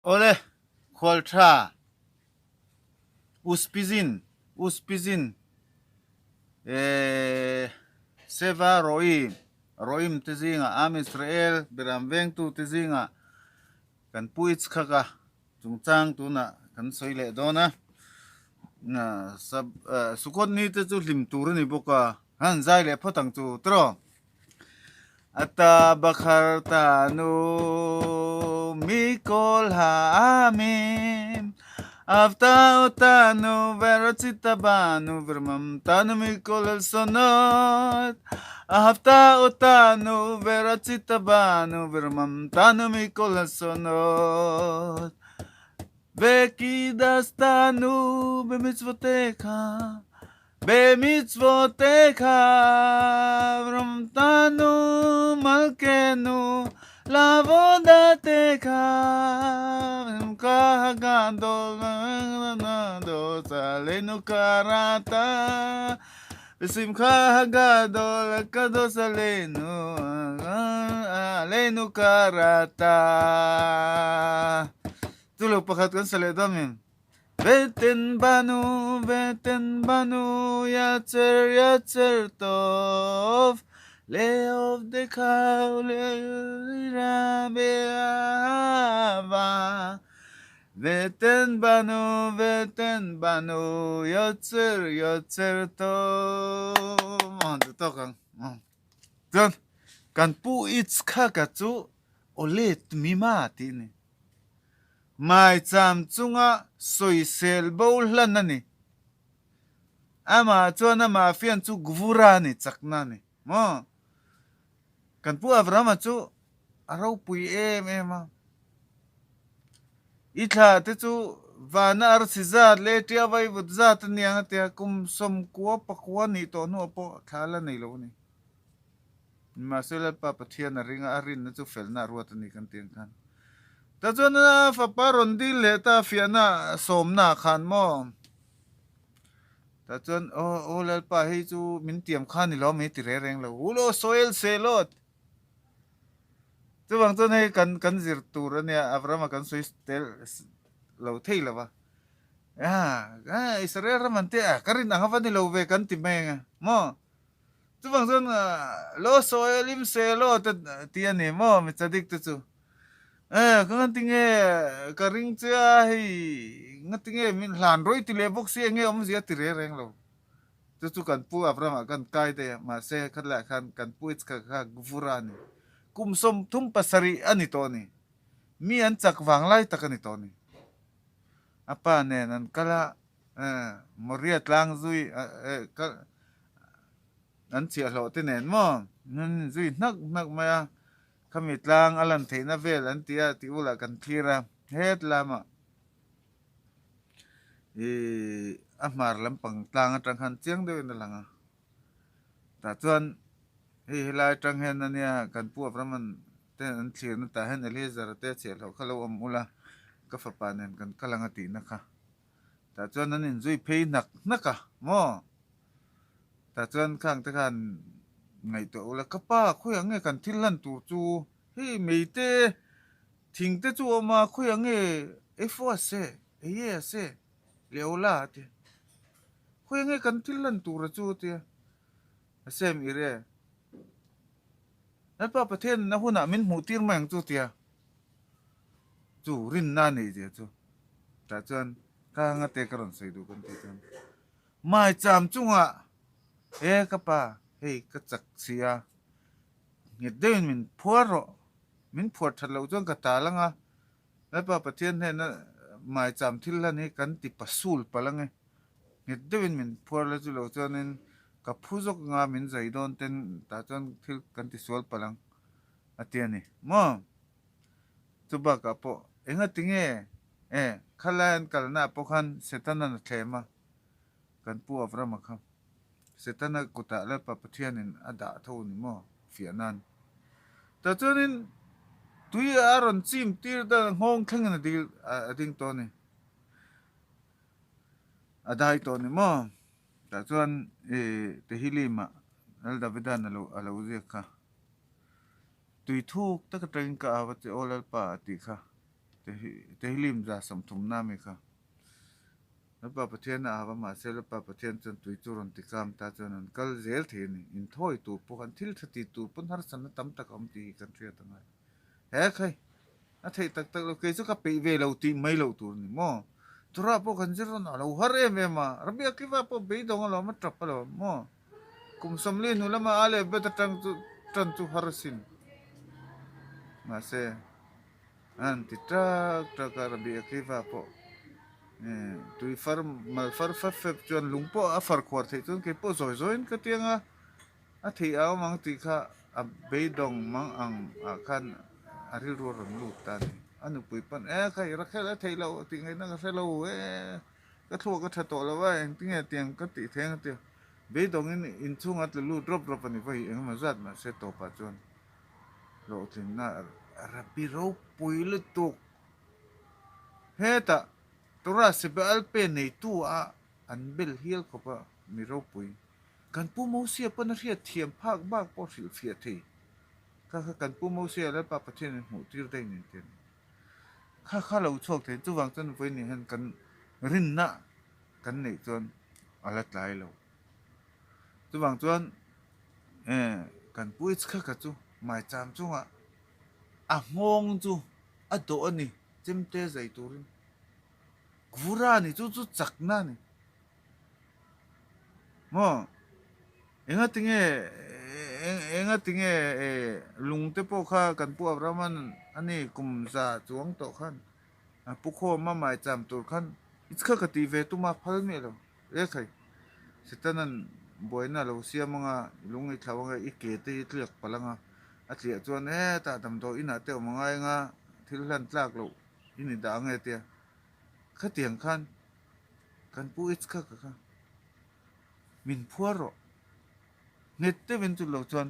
Awle, khual tha Uspizin, Uspizin, eh, Seva Roim, Roim te zingah, Am Israel beram vengtu te zingah kan pu Itzhak a chungchang tunah kan sawi leh dawn a. Sab, Sukkot ni te chu hlim tur a ni bawk a, han zai leh phawt ang chu tiraw. Ata bakhartanu mikol ha'amim Avta otanu verotzita banu v'romamtanu mikol asonot Ahavta otanu verotzita banu v'romamtanu mikol asonot V'kidastanu b'mitzvotecha B'mitzvotecha v'romamtanu malkenu la'avodatecha B'simcha hagadol kadosh aleinu karata B'simcha hagadol kadosh aleinu aleinu karata Chu lo pakhat kan sa leh dawn min. Veten banu, veten banu, yatzer yatzer tov, le'ovdecha ule'ira be'ahava. Veten banu, veten banu, yatzer yatzer tov. Tawk ang. Chuan kan pu Itzhaka chu awle tmima tih a ni. Maicham chunga sawisel bo hlan a ni. Amah chuan amah fian chu Gvura a ni, chakna a ni maw? Kan pu Avrahama chu a ropui em em a. I thla te chu vana arsi zat leh tia vaivut zat a niang a tia, kum 90 pakua nih tawh hnuah pawh thla la nei lo a ni. Nimahse Lalpa Pathian a ring a, a rinna chu felna a ruat a ni kan tih ang khan. Tah chuan a fapa rawn dil leh ta fiahna sawmna ah khan maw? Tah chuan aw aw Lalpa hei chu min tiam kha ni lo mai ti reng reng lo. Ulo soil selot. Chuvang chuan hei kan kan zir tur a nia Abrahama kan sawi tel lo thei lo va. Israel ram an tia ka rin ang a va ni lo ve kan ti mai ang a maw? Chuvang chuan lo sawi a lim se lo te ti a ni maw mi chadik te chu. Eh ka ngan tinge ka ring che a hei nga tinge min hlan rawih ti leh bawk si enge awmzia ti reng reng lo. Chu chu kan pu Abraham ah kan kai daih a mahse khatlaiah khan kan pu Itzhak kha Gvura a ni. Kum 37 a ni tawh a ni. Mi an chak vang lai tak a ni tawh a ni. A pa nen an kal a eh Moria tlang zui eh ka An chhiahhlawh te nen maw? An zui hnak hnak mai a, khami tlang a lan theihna vel an ti a tih bulah kan thlir a, het lamah ih a hmar lampang tlang atang khan chiang deuhin a lang a, tah chuan hei helai atang hian ania kan pu Abraham te an thlirna tah hian Eliezer te chhiahhlawh kha lo awm ula ka fapa nen kan kal ang a tihna kha. Tah chuan an inzui phei hnak hnak a maw? Tah chuan khang te khan ngaihtuah ula, ka pa khawiah nge kan thil hlan tur chu? Hei mei te thing te chu a awm a, khawiah nge ei fo a se, ei e a se, leh aw la a ti. Khawiah nge kan thil hlan tur a chu a ti a, a sem i re. Lalpa Pathian a hunah min hmuh tir mai ang chu a ti a. Chu rinna a nei zia chu tah chuan ka ngate ka rawn sawi duh kan tih chuan maicham chungah he ka pa hei ka chak si a nghet deuhin min phuar rawh min phuar that loh chuan ka tal ang a Lalpa Pathian hnena maicham thil hlan hi kan ti pasul palh ang e nghet deuhin min phuar la chu lo chuanin ka phu zawk anga min zai dawn ten tah chuan thil kan ti sual palh ang a ti a ni maw. Chu bakah pawh enga tinge e khalai an kalna ah pawh khan Setana'n a thlem a, kan pu Avrama kha Setana kutah Lalpa Pathianin a dah tho ni maw fiah nan. Tah chuanin tui a rawn chim tir ta nghawng thlengin a dil a ding tawh a ni. A dai tawh ni maw. Tah chuan e Tehillim-ah Lal Davida'n a lo a lo ziak kha. Tui thuk tak atangin ka au a che, Aw Lalpa a tih kha. Tehillim 30 na mi kha. Lalpa Pathian a hava mahse Lalpa Pathian chuan tui chu rawn ti kam ta chuan an kal zel thei a ni. Inthawi tur pawh khan thil tha ti tur pawn harsatna tam tak a awm tih hi kan hriat a ngai. He khai, a theih tak tak lo, kei chu ka peih ve lo tih mai loh tur a ni maw? Torah pawh kan zir rawn a lo har em em a, Rabbi Akiva pawh beidawng alawm a tap alawm maw? Kum 40 hnu lama a leh bet atang chu tan chu har asin. Mahse, a han ti tak tak a, Rabbi Akiva pawh tui far mal far fep fep chuan lung pawh a far khuar theih chuan kei pawh zawi zawiin ka tiang a, a theih a awm ang tih kha a beidawng mang ang ah khan a rilru a rawn lut ta a ni. A nupui pawn, E khai, Rakhel a theih loh tih ngaihna ka hre lo e, ka thluak a tha tawh lo a, engtinge tiang ka tih thei ang a ti a. Beidawngin inchhung a tla lut rawp rawp a ni vawi engemaw zat mahse tawpah chuan hlawhtlinna Rabbi ropui lutuk hetah Torah Sebeal pe neitu a an bel hial khawp a mi ropui. Kan Pu Mosia pawn a hriat thiam phak bak pawh hrilhfiah thei. Kha kha kan Pu Mosia Lalpa Pathian in hmuh tir daih nen te a ni. Kha kha lo chhuak thei chuvang chuan vawiin hian kan rinna kan neih chuan a la tlai lo. Chuvang chuan kan Pu Itzhaka chu maicham chungah a nghawng chu a dawh a ni, chemte zai turin. Gvura a ni, chu chu chakna a ni. Maw? Enga tinge enga tinge lung te pawh kha kan Pu Abraham-a'n a ni kum za chuang tawh khan a pu khawm a maicham tur khan i kha ka tih ve tum a phal miah lo. E khai, Setanan buaina a lo siam anga lung i thlau anga i ke te hi tliak palh anga a tliah chuan hetah damdawi inah te awm angai anga thil hlan tlak loh i ni dah ange tia khatiang khan Kan pu Itzhak-a kha min phuar rawh. Nghet deuhin chu lo chuan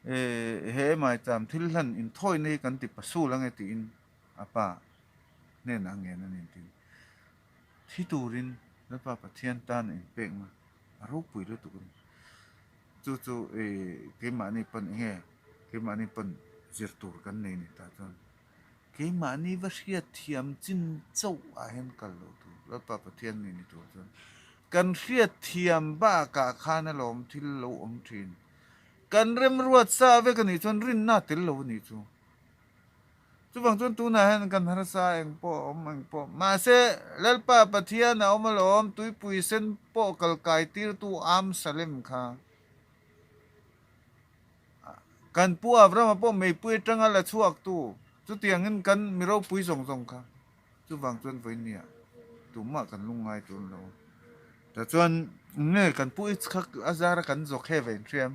he maicham thil hlan inthawina hi kan ti pasul ange tiin a pa hnenah a ngen a ni tiin thi turin Lalpa Pathian tan a inpekna a ropui lutuk a ni. Chu chu keimahni pawn enge keimahni pawn zir tur kan nei ni tah chuan. Keimahni va hriat thiam chin chauh ah hian kal loh tur, Lalpa Pathian mi ni tur chuan kan hriat thiam bakah khan alawm thil lo awm thin. Kan remruat sa vek anih chuan rinna a tel lo anih chu. Chuvang chuan tunah hian kan harsa eng pawh a awm eng pawh mahse Lalpa Pathian a awm alawm tuipui sen pawh kal kai tirtu Amsalem kha. Kan pu Abrahama pawh meipui atanga la chhuak tu, chutiangin kan mi ropui zawng zawng kha chuvang chuan vawinia tumah kan lungngai tur lo. Tah chuan nge kan pu Itzhak a zara kan zawk he ve inhriam?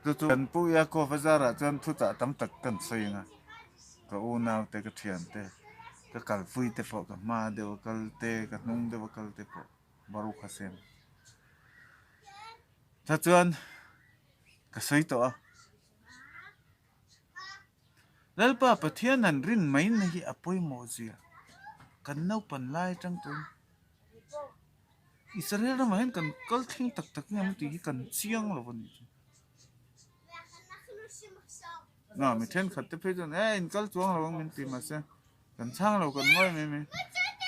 Chu chu kan pu Yaakov a zarah chuan thuchah tam tak kan sawi ang a, ka unau te, ka thian te, ka kalpui te pawh, ka hma deuh a kal te, ka hnung deuh a kal te pawh Baruch Hashem. Tah chuan ka sawi tawh a, Lalpa Pathian han rin mai na hi a pawimawh zia kan naupan lai atang tawhin Israel ramah hian kan kal thleng tak tak nge tih hi kan chiang lo a nih chu. Na mi thenkhat te phei chuan e in kal chuang lo ang min ti mahse kan chhang lo kan ngawi mai mai.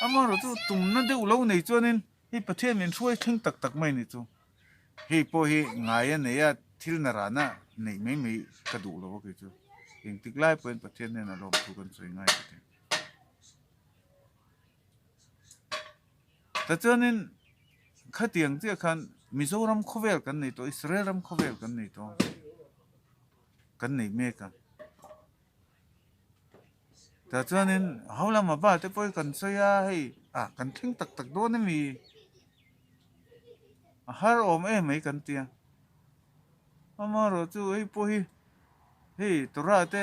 Amaherawhchu tumna deuh lo nei chuanin Hei Pathian min hruai thleng tak tak mai ni chu. Hei pawh hi ngai a nei a, thil na rana neih mai mai ka duh lo a kei chu. Engtik lai pawhin Pathian hnenah lawmthu kan sawi ngai ka ti. Tichuanin khatiang chiah khan Mizoram khawvel kan nei tawh, Israel ram khawvel kan nei tawh, kan nei mek a. Tah chuanin ho lama bal te pawh hi kan sawi a hei ah kan thleng tak tak dawn a mi a har awm em mai kan tia amaherawh chu hei pawh hi hei Torah te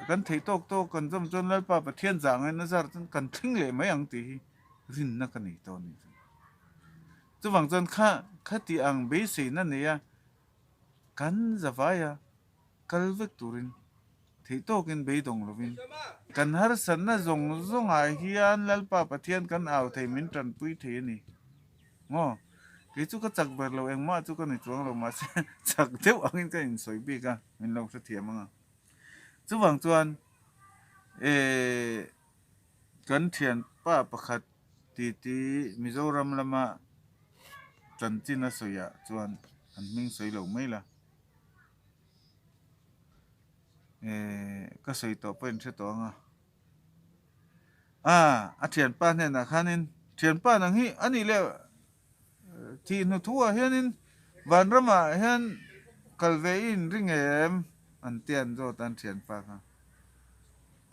kan theih tawk tawk kan zawm chuan Lalpa Pathian zah ngaihna zar chuan kan thleng leh mai ang tih hi rinna ka nei tawh a ni chuvang chuan kha khati ang beiseina nei a kan zavai a kal vek turin theih tawkin beidawng lovin kan harsatna zawng zawngah hian Lalpa Pathian kan au thei min tanpui thei a ni. Maw? Kei chu ka chak ber lo engmah chu ka ni chuang lo mahse chak deuh angin ka insawi bik a, min lo hrethiam ang a. Chuvang chuan. Eh, kan thianpa pakhat titi Mizoram lama chanchin a sawiah chuan an hming sawi lo mai la. Eh, ka sawi tawh pawh in hre tawh ang a. Ah, a thianpa hnenah khanin, Thianpa nang hi a nih leh thih hnu thu ah hianin vanramah hian kal ve i inring em? An ti an zawt a an thianpa kha.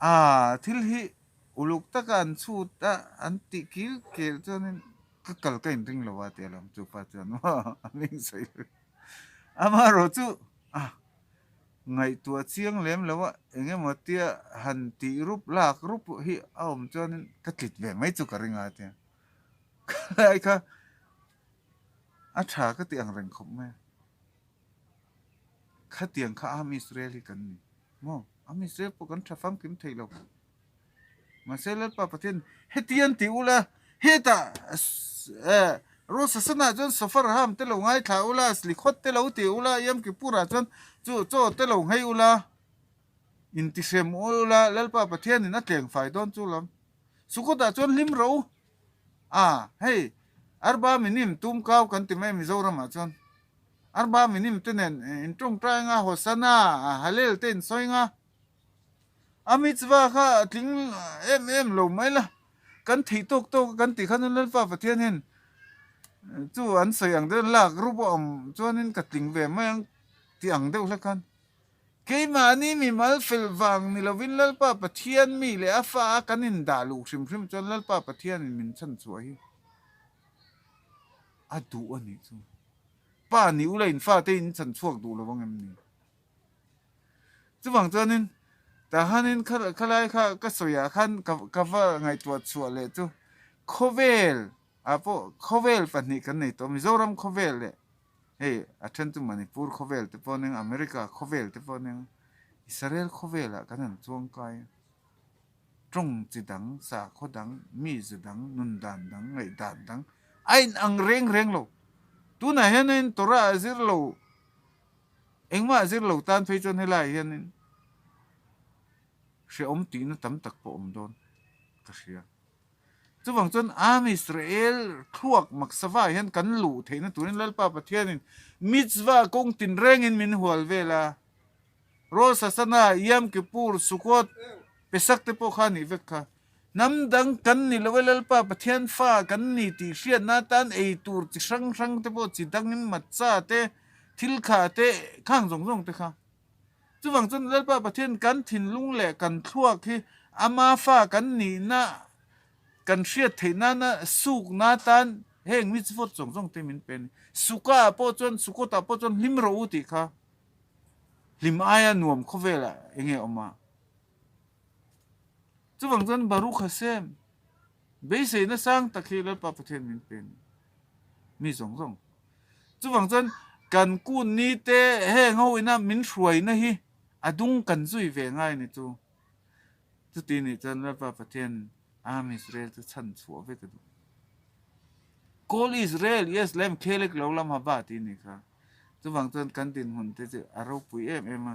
Ah, thil hi uluk taka an chhut a, an tih kil kel chuanin ka kal ka inring lo a ti alawm chupa chuan maw a hming sawi lo. Amaherawhchu, ah. Ngaihtuah chiang lem lo a, eng emaw tia han tih rup lak rup hi a awm chuanin ka tlit ve mai chu ka ring a tia. Khalai kha a tha ka ti ang reng khawp mai a. Khatiang kha Am Israel hi kan ni maw? Am Israel pawh kan tha famkim thei lo. Mahse Lalpa Pathian heti an ti ula, hetah Rosh Hashanah chuan Shofar ham te lo ngaithla ula, Slichot te lo ti ula, Yom Kippur-ah chuan chu chaw te lo nghei ula, intihrem ula, Lalpa Pathianin a tleng fai dawn chu lam. Sukkot-ah chuan hlim rawh u. A, hei, Arba Minim tum kau kan ti mai Mizoramah chuan. Arba Minim te nen intawngtai anga Hosanna, Hallel te insawi anga. A mitzvah kha a tling em em lo mai la, kan theih tawk tawk a kan tih khan Lalpa Pathian hian chu an sawi ang deuh lak rup a awm chuanin ka tling ve mai ang tih ang deuh hlek khan keimahni mimal fel vang ni lovin Lalpa Pathian mi leh a fa a kan indah luh hrim hrim chuan Lalpa Pathianin min chhanchhuah hi a duh a nih chu. Pa ni ula in fate in chhanchhuak duh lo ang em ni? Chuvang chuanin tah khanin khalai kha ka sawiah khan ka va ngaihtuah chhuah leh chu khawvel ah pawh khawvel pahnih kan nei tawh Mizoram khawvel leh hei a then chu Manipur khawvel te pawh a nia America khawvel te pawh a nia Israel khawvel ah kan han chuang kai a tawng chi dang sakhaw dang mize dang nun dan dang ngaihdan dang a inang reng reng lo tunah hianin Torah a zir lo. Engmah zir lo tan phei chuan helaiah hianin hrehawm tihna tam tak pawh awm dawn ka hria. Chuvang chuan Am Israel thluak maksava ah hian kan luh theihna turin Lalpa Pathianin mitzvah kawng tinrengin min hual vel a. Rosh Hashanah, Yom Kippur, Sukkot, Pesach te pawh kha a nih vek kha. Hnam dang kan ni lo e Lalpa Pathian fa kan ni tih hriatna atan ei tur chi hrang hrang te pawh chi dangin matcha te, thil kha te, khang zawng zawng te kha. Chuvang chuan Lalpa Pathian kan thinlung leh kan thluak hi ama fa kan nihna kan hriat theih nana sukna atan heng mitzvot zawng zawng te min pe a ni. Sukkah ah pawh chuan Sukkot ah pawh chuan hlim rawh u tih kha hlim aia nuam khawvelah enge awm a. Chuvang chuan Baruch Hashem, beiseina sang tak hi Lalpa Pathian min pe a ni. Mi zawng zawng. Chuvang chuan kan kun ni te heng ho ina min hruaina hi a dung kan zui ve ngai ni chu. Chuti nih chuan Lalpa Pathian Am Israel chu chhan chhuah vek a duh. Kol Israel, yes lem khelek lo lam haba ti ni kha. Chuvang chuan kan dinhmun te chu a ropui em em a.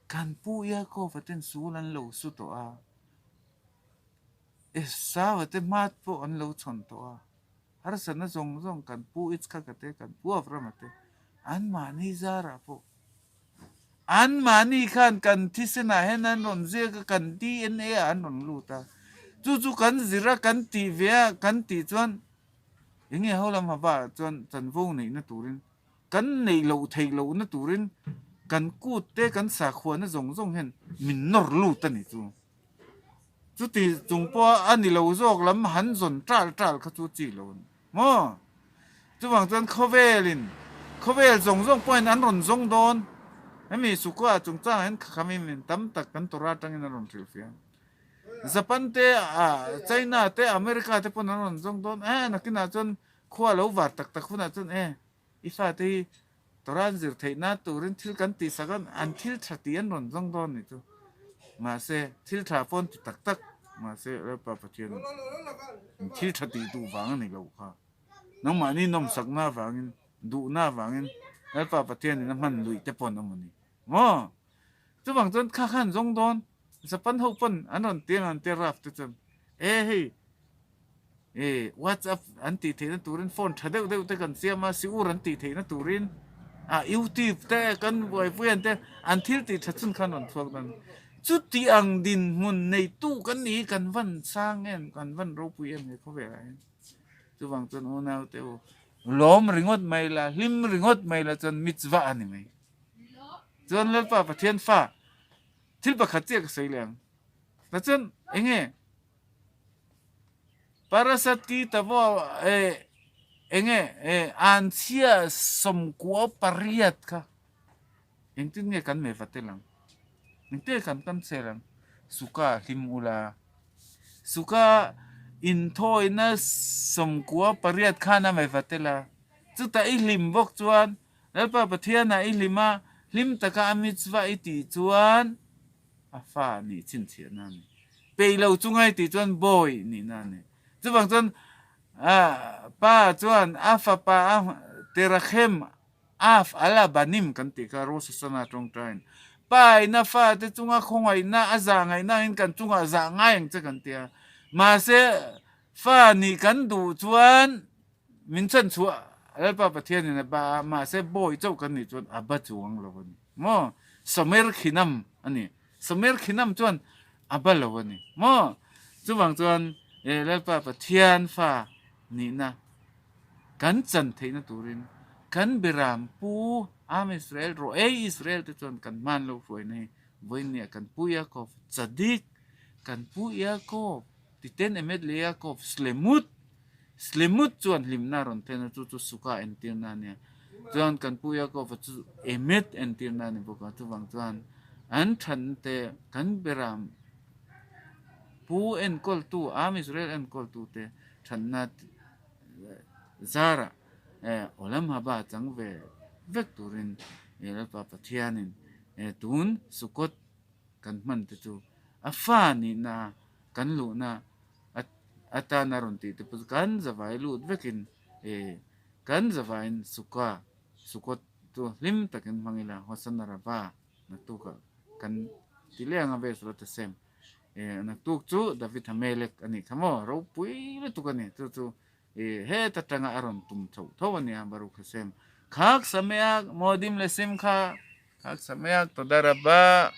Kan pu Yaakov-a ten sul an lo su tawh a, Esau-a te hma pawh an lo chhawn tawh a. Harsatna zawng zawng kan pu Yitzchak-a te, kan pu Avraham-a te, anmahni zarah pawh anmahni khan kan thisenah hian an rawn ziak a, kan DNA ah an rawn lut a. Chu chu kan zir a, kan tih ve a, kan tih chuan eng nge ho lam haba chuan chanvo neihna turin Kan neih loh theih lohna turin kan kut te kan sakhuana zawng zawng hian min nawr lut a ni chu. Chuti chung pawha a ni lo zawk lam han zawn ṭal ṭal kha chu chi lo a ni maw? Chuvang chuan khawvelin khawvel zawng zawng pawhin an rawn zawng dawn. Hemi Sukua chungchangah hian khakhamin min tam tak kan Torah atangin an rawn hrilhfiah. Japan te, China te, America te pawn an rawn zawng dawn. Eh nakinah chuan Khua lo var tak tak hunah chuan e, i fate hi Torah an zir theih nan turin thil kan tih sak a, an thil tha tih an rawn zawng dawn nih chu. Mahse, thil tha pawh an ti tak tak, mahse Lalpa Pathian in thil tha tih duh vang a ni lo kha. Nangmahni nawmsakna avangin, duhna avangin Lalpa Pathian in a hman luih te pawh an awm a ni. Maw? Chuvang chuan kha kha an zawng dawn. Japan ho pawn an rawn ti ang an tia Raf te chuan e hei e WhatsApp an tih theihna turin phone tha deuh deuh te kan siam a siur an tih theihna turin ah YouTube te kan buaipui an te an thil tih tha chhun khan rawn chhuak dawn chuti ang dinhmun neitu kan ni hi kan van sang em kan van ropui em he khawvelah hian chuvang chuan unau te u lawm ringawt mai la hlim ringawt mai la chuan mitzvah a ni mai chuan Lalpa Pathian fa Thil pakhat chiah ka sawi leh ang. Ta chuan eng nge Parasat ki tavo eh eng nge eh anchhia 98 kha engtin nge kan meva tel ang? Engtin nge kan kan sel ang? Suka hlim ula. Suka inthawina 98 khan a meva tel a. Chutah i hlim bawk chuan Lalpa Pathianah i hlim a, hlim taka a mitzvah i tih chuan a fa nih chhinchhiahna a ni. Peih lo chunga i tih chuan bawi nihna a ni. Chuvang chuan pa chuan a fapa a Terachem Av al Abanim kan tih kha Rosh Hashanah tawngtaiin pa in a fate chunga khawngaihna a zah ngaihna angin kan chungah zah ngai ang che kan ti a. Mahse fa nih kan duh chuan Min chhan chhuah Lalpa Pathianin a ba a, mahse bawi chauh kan nih chuan a ba chuang lo a ni maw? Somer khinam a ni. Somer khinam chuan a ba lo a ni maw? Chuvang chuan Lalpa Pathian fa nihna kan chan theihna turin kan Biram Pu Am Israel Roei Israel te chuan kan hman lo hruaina hi vawiinniah kan Pu Yaakov Tzadik, kan Pu Yaakov Titen Emet leh Yaakov Slemut Slimut chuan hlimna a rawn thlen a, chu chu Suka entirna a nia. Chuan kan Pu Yaakova chu Emet entirna a ni bawk a, chuvang chuan an thatna te kan Beram Pu enkawltu, Am Israel enkawltute thatna zarah Olam Haba chang ve vek turin Lalpa Pathianin tun Sukkot kan hman te chu a fa nihna kan luhna atana rawn tih te pawh chu kan zavai lut vekin eh kan zavaiin suka sukawt chu hlim takin hmang ila Hosanna Rava naktukah kan ti leh ang a Bezrat Hashem eh naktuk chu David Hamelek a nih kha maw ropui lutuk a ni chu chu eh heta tanga a rawn tum chhoh tho a nia Baruch Hashem Khak Sameach Moadim Lesimcha Khak Sameach Toda Rabba.